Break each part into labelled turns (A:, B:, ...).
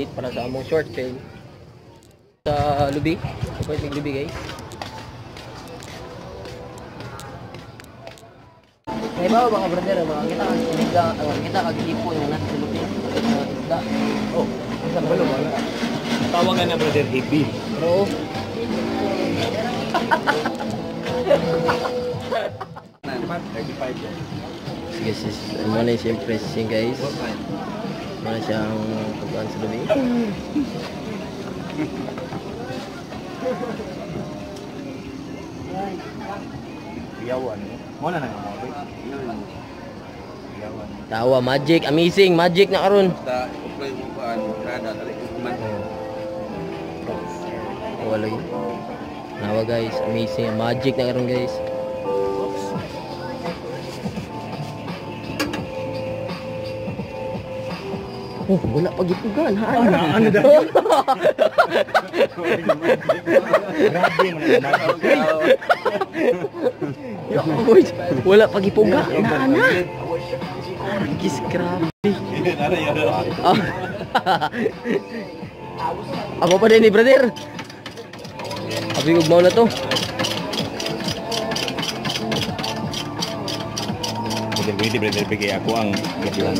A: Para sa among short film. Sa lubi. Kapag may lubi, guys. May ba mga brother, mga kita kag siniga, mga kita kag hipon nga nasa lubi. Mga isda.
B: Oh,
A: Isa ba wala?
B: Tawagan na brother Hibil.
A: Pero
B: 35 yan.
A: Sige sis, mo na siyempre siya, guys. Mo na siyang pagkuhan sa lubi.
B: Biyawan. Mo na nang mo. Biyawan.
A: Tawa, magic, amazing, magic na karon.
C: Basta apply mo ba ang kada dali man.
A: Oh. Wala lagi. Nawa guys, amazing, magic na karon, guys. Oh, wala pa gipugan, ha?
B: Ano, ano daw? Grabe mo na magic.
A: Uy, wala pa gipuga. Na na. Gis grabe. Ah. Ako pa din ni brother. Abi ugmaw na to.
B: Brother, wait, brother, bigay ako ang gabihan.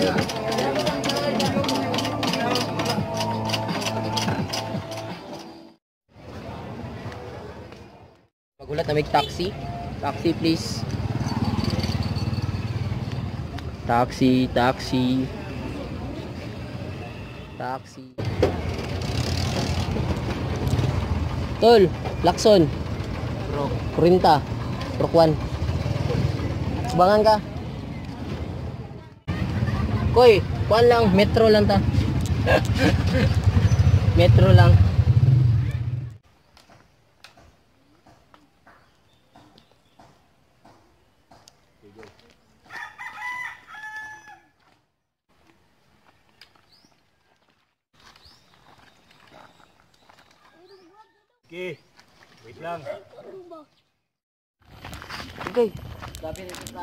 A: Magulat na may taxi. Taxi, please. Taxi, taxi. Taxi. Tol, Lacson. Kurinta. Prok 1. Subangan ka. Koy, kuan lang, metro lang ta. Metro lang.
B: Okay. Wait lang.
A: Okay. Gabi na ito.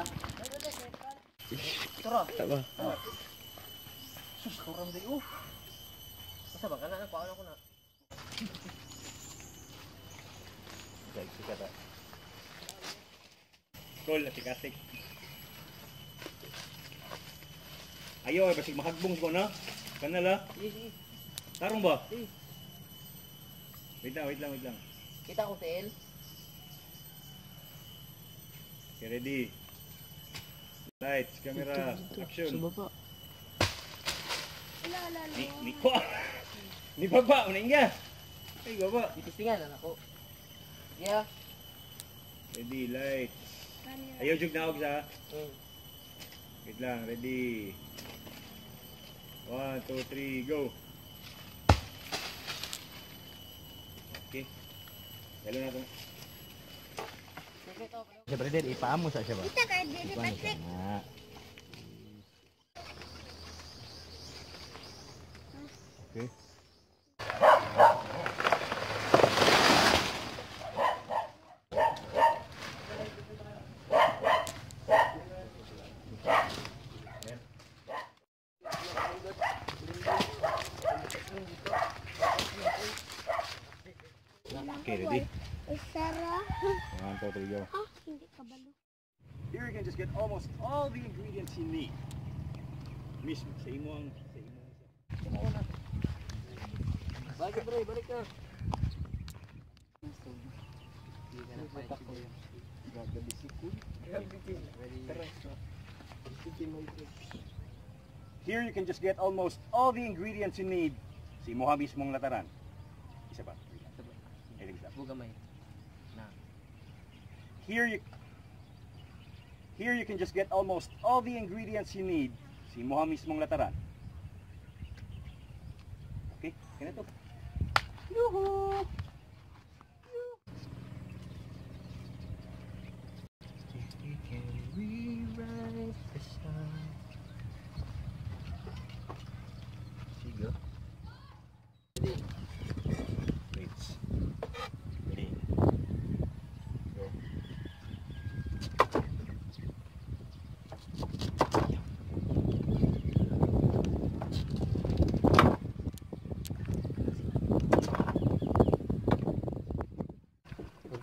A: Tara.
B: Tama.
A: Sus, kurang di oh. Asa ba kana na paano ko na?
B: Tol, atik-atik. Ayo, ay basig makagbong ko na. Kanala.
A: Sige, sige.
B: Tarong ba?
A: Sige.
B: Wait lang, wait lang, wait lang.
A: Kita ko TL.
B: Okay, ready. Lights, camera, action.
A: Sa baba.
B: Ni, ni ko. Ni baba, una inga. Ay, baba.
A: Gitistingan na ako. Yeah.
B: Ready, lights. Ayaw, jug na og sa. Wait lang, ready. 1, 2, 3, go. Okay. Dalo na to. Siya brother, ipaamo sa siya ba?
D: Kita kay Diri Patrick.
B: Okay. Okay, ready?
D: Isara.
B: 1, 2, 3, go.
D: Ah, hindi ka balo.
B: Here you can just get almost all the ingredients you need. Mismo sa imong
A: Balik bro, balik ka.
B: Here you can just get almost all the ingredients you need sa imuha mismong lataran. Isa pa. Ay, isa.
A: Bugamay. Na.
B: Here you can just get almost all the ingredients you need sa imuha mismong lataran. Okay, ganito. Yuhu!
A: If you can rewrite the stars. Sige. Ready.
B: Wait. Ready. Go.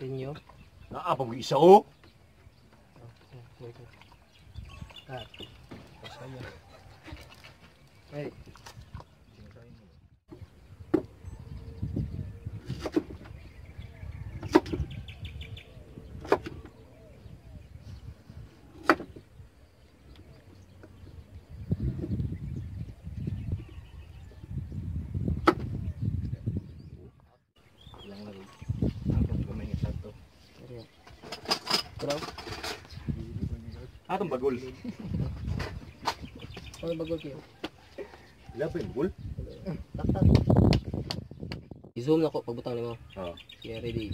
A: Continue.
B: Naa pa mo isa oh.
A: Ah. Hey. Ilang laro.
B: Gamay nga salto.
A: Pero,
B: Atong bagol.
A: ano bagol kayo?
B: Wala pa yung bagol?
A: Taktak. I-zoom na ko pagbutang nimo.
B: Oo.
A: Okay, ready.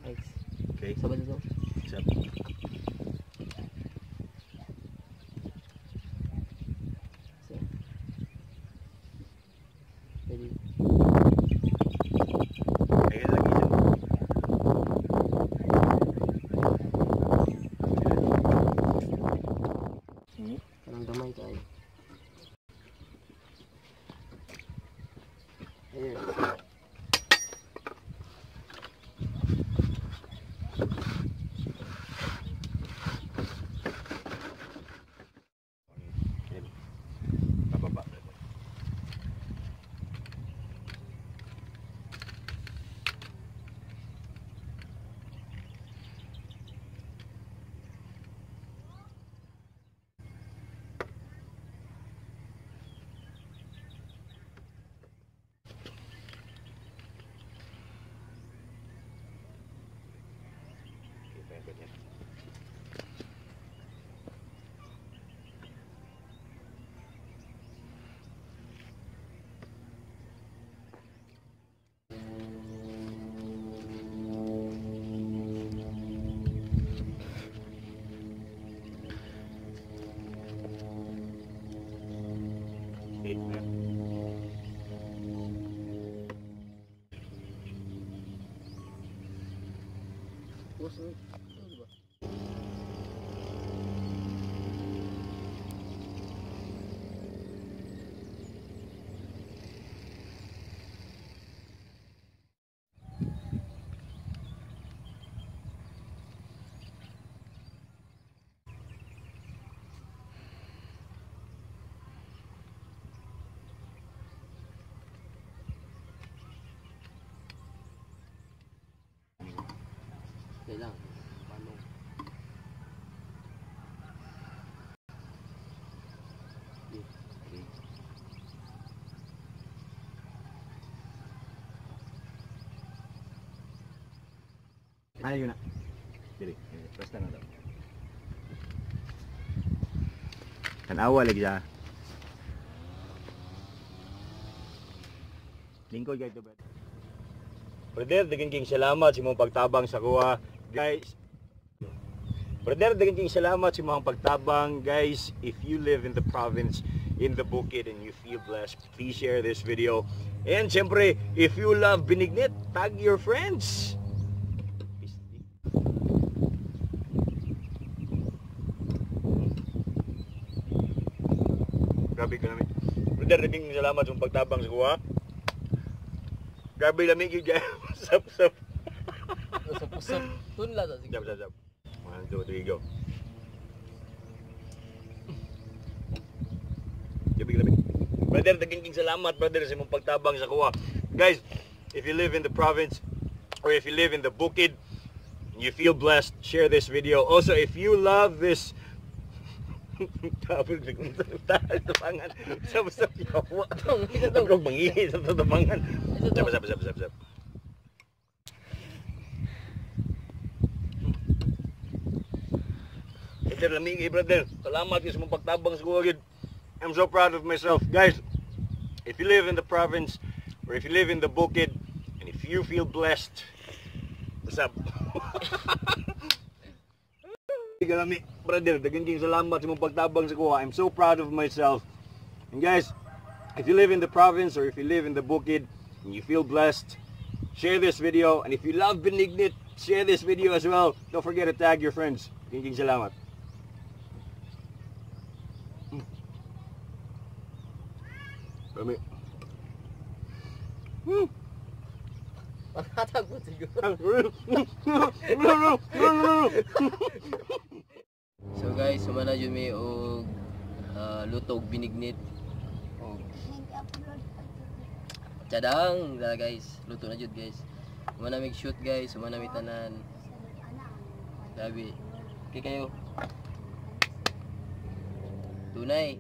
A: Nice.
B: Okay.
A: Sabay dito.
B: Sab.
A: So. Ready.
B: Ay lagi siya.
A: Kanang gamay kayo. Ayan.
B: Pababa. Okay, ganyan. Eight na.
A: Puso. Ano ba? Okay lang. Palong.
B: Okay. Ano yun na? Dili, basta na daw. Tanawa lagi siya. Lingkod kayo to, brother. Brother, daghan king salamat sa imong pagtabang sa kuha. Guys, brother, daghan king salamat sa imong pagtabang. Guys, if you live in the province, in the bukid, and you feel blessed, please share this video. And siyempre, if you love Binignit, tag your friends. Peace. Grabe ka namin. Brother, daghan king salamat sa imong pagtabang sa kuha. Grabe lamig yun, guys. Sap, sap.
A: Usap-usap. Tunla ta
B: Jab, jab, jab. 1, 2, 3, go. Gabi, gabi. Brother, daghan king salamat, brother, sa imong pagtabang sa kuha. Guys, if you live in the province or if you live in the bukid, you feel blessed, share this video. Also, if you love this tapos tabangan. Sab sab yawa. Ako mangihi sa tabangan. Sab sab sab sab sab. Brother, lamig eh, brother. Salamat sa imong pagtabang sa kuha gyud. I'm so proud of myself. Guys, if you live in the province or if you live in the bukid and if you feel blessed, what's up? Galami, brother, daghan king salamat sa imong pagtabang sa kuha. I'm so proud of myself. And guys, if you live in the province or if you live in the bukid and you feel blessed, share this video. And if you love Binignit, share this video as well. Don't forget to tag your friends. Daghan king salamat. Lami.
A: Panghatag mo siguro. So guys, sumana jud mi og luto og binignit. Og
D: Nag-upload pa
A: tadang dala guys, luto na jud guys. Humana mig shoot guys, humana mi tanan. Grabe. Okay kayo. Tunay.